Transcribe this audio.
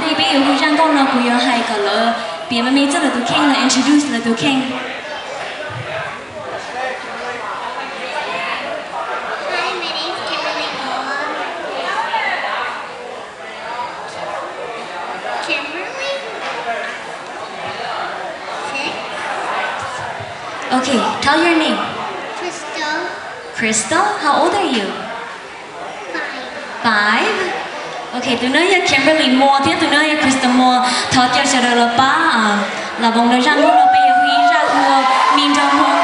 Peb yuav hu zaj nkauj no kuv yuav hais kom lawv piav me me txog lawv tus kheej, lawv introduce lawv tus kheej. Hi, my name is Kimberly Moore. Kimberly? Six? Okay, tell your name. Crystal. Crystal, how old are you? Five. Five? Okay, tus no yog Kimberly Moore thiab tus no yog Crystal Moore. Thov caw sawv daws los pab, ah, lam voos rau zaj nkauj no, peb yuav hu ib zaj hu ua Me Nrog Hmoob.